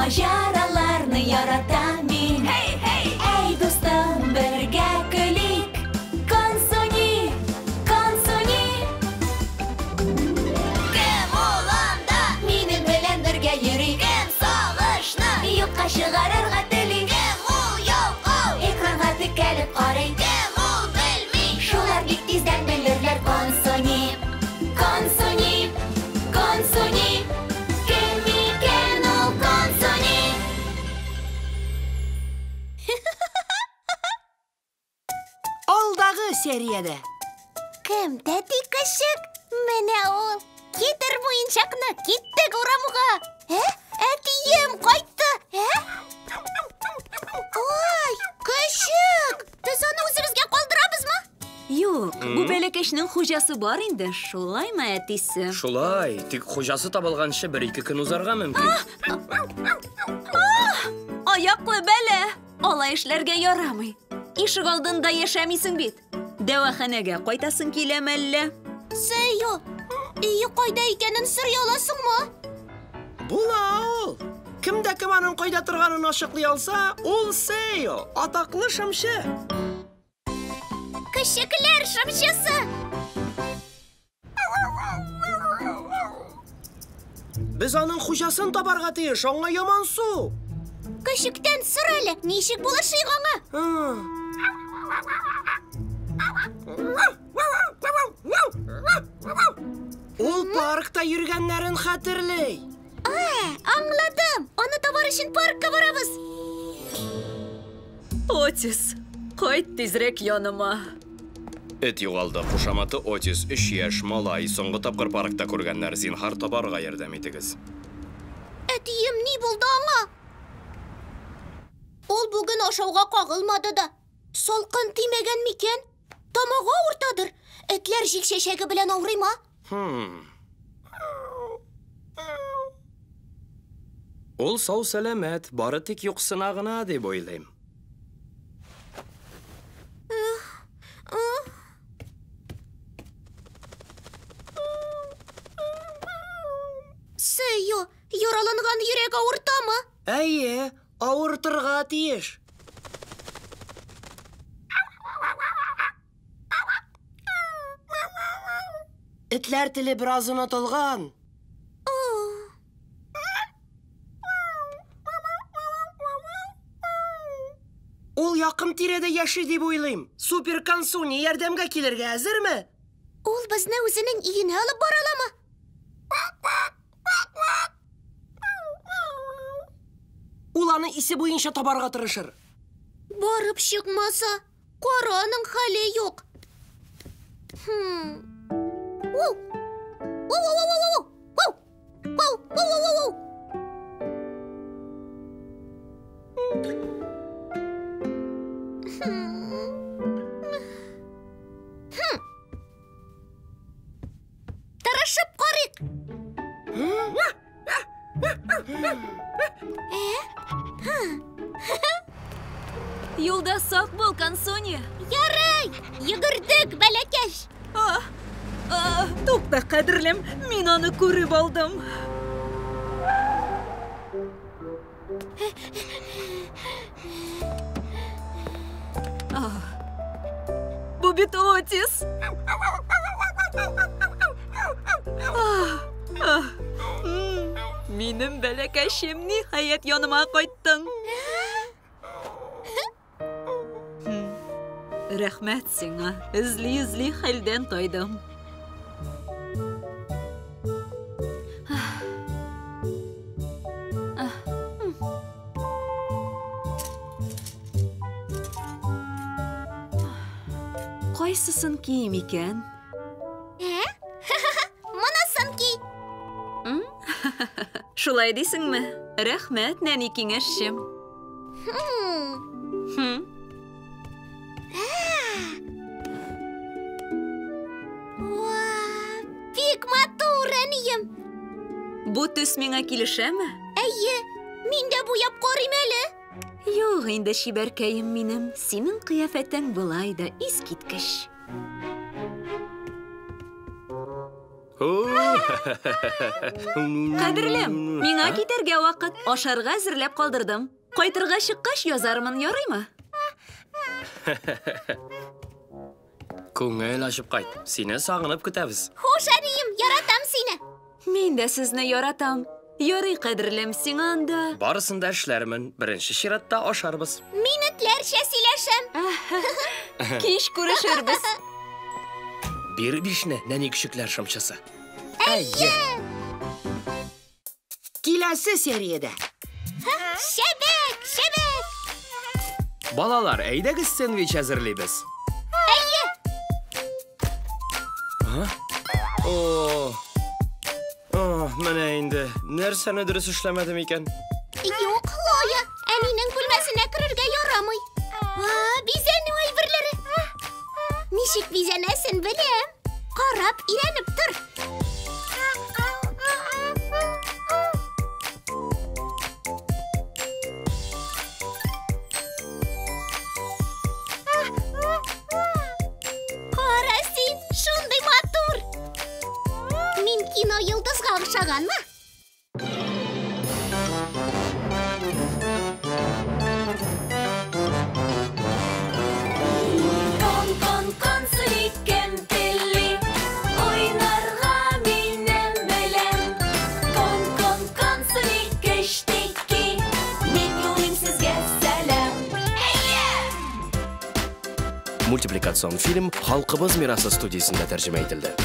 Маҗараларны яратам мин. Hey, hey! Әй, дустым, бергә көлик. Консуни, Консуни. Кем ул анда? Минем белән бергә йөри. Кем сагышны юкка чыгарырга тели? Кем ул ялкау? Экранга текәлеп карый. Кем ул белми? Шулар бик тиздән белерләр. Консуни, Консуни, Консуни. Кем икән ул Консуни? Алдагы сериядә. Кем тәти көчек? Менә ул. Китер муенчакны, киттек урамга. Ә? Әтием кайтты. Ә? Ой, көчек! Без аны үзебезгә калдырабызмы? Юк, бу бәләкәчнең хуҗасы бар инде, шулаймы, әтисе? Шулай, тик хуҗасы табылганчы бер-ике көн узарга мөмкин. Аяклы бәла! Алай эшләргә ярамый. Ишек алдында яшәмисең бит. Дәваханәгә кайтасың киләме әллә? Сэйо, өе кайда икәнен сорый аласыңмы? Була ул. Кем дә кем аның кайда торганын ачыклый алса, ул Сэйо, атаклы шымчы. Көчекләр шымчысы! Без аның хуҗасын табарга тиеш, аңа яман су. Көчектән сор әле, ничек булышыйк аңа? Ул паркта йөргәннәрен хәтерли. Ә, аңладым. Аны табар өчен паркка барабыз. Отис, кайт тизрәк яныма. Эт югалды. Кушаматы Отис, 3 яшь, малай. Соңгы тапкыр паркта күргәннәр. Зинһар, табарга ярдәм итегез. Әтием, ни булды аңа? Ул бүген ашауга кагылмады да. Салкын тимәгән микән? Тамагы авыртадыр. Этләр җил чәчәге белән авырыймы? Ул сау-сәламәт, бары тик юксына гына дип уйлыйм. Сэйо, яраланган йөрәк авыртамы? Әйе, авыртырга тиеш. Этләр теле бераз онытылган. Ул якын тирәдә яши дип уйлыйм. Супер Консуни ярдәмгә килергә әзерме? Ул безне үзенең өенә алып бара аламы? Ул аны исе буенча табарга тырышыр. Барып чыкмаса, кара, аның хәле юк. Уу! Уу-уу-уу-уу-уу! Уу! Уу-уу-уу-уу! Тырышып карыйк. Юлда сак бул, Консуни. Ярый, йөгердек, бәләкәч. Тукта, кадерлем, мин аны күреп алдым. Бу бит Отис. Минем бәләкәчем, ниһаять яныма кайттың. Рәхмәт сиңа. Эзли-эзли хәлдән тайдым. Кайсысын киим икән? Ә? Монысын ки. Шулай дисеңме? Рәхмәт, нәни киңәшчем. Бик матур, әнием. Бу төс миңа килешәме? Әйе, мин дә буяп карыйм әле. Юк инде, чибәркәем минем. Синең кыяфәтең болай да искиткеч. Кадерлем, миңа китәргә вакыт. Ашарга әзерләп калдырдым. Кайтырга чыккач язармын, ярыймы? Күңел ачып кайт. Сине сагынып көтәбез. Хуш, әнием, яратам сине. Мин дә сезне яратам. Ярый, кадерлем, сиңа анда. Барысын да эшләрмен. Беренче чиратта ашарбыз. Мин этләрчә сөйләшәм. Кич күрешербез. Бир бишне, нәни көчекләр шымчысы. Әйе! Киләсе сериядә. Шәбәк, шәбәк! Балалар, әйдәгез сэндвич әзерлибез. Әйе! О, о, менә инде. Нәрсәне дөрес эшләмәдем икән? Юк, Хлоя, әнинең бүлмәсенә керергә ярамый. Бизәнү әйберләре. Ничек бизәнәсен беләм. Карап, өйрәнеп тор. Кара син, шундый матур. Мин кино йолдызга охшаганмы? Кон, кон, кон, кем тели, уйнарга минем белән. Кон, кон, кон, кештеки, мин юлыйм сезгә сәлам. Мультипликацион фильм Халкыбыз мирасы студиясендә тәрҗемә ителде.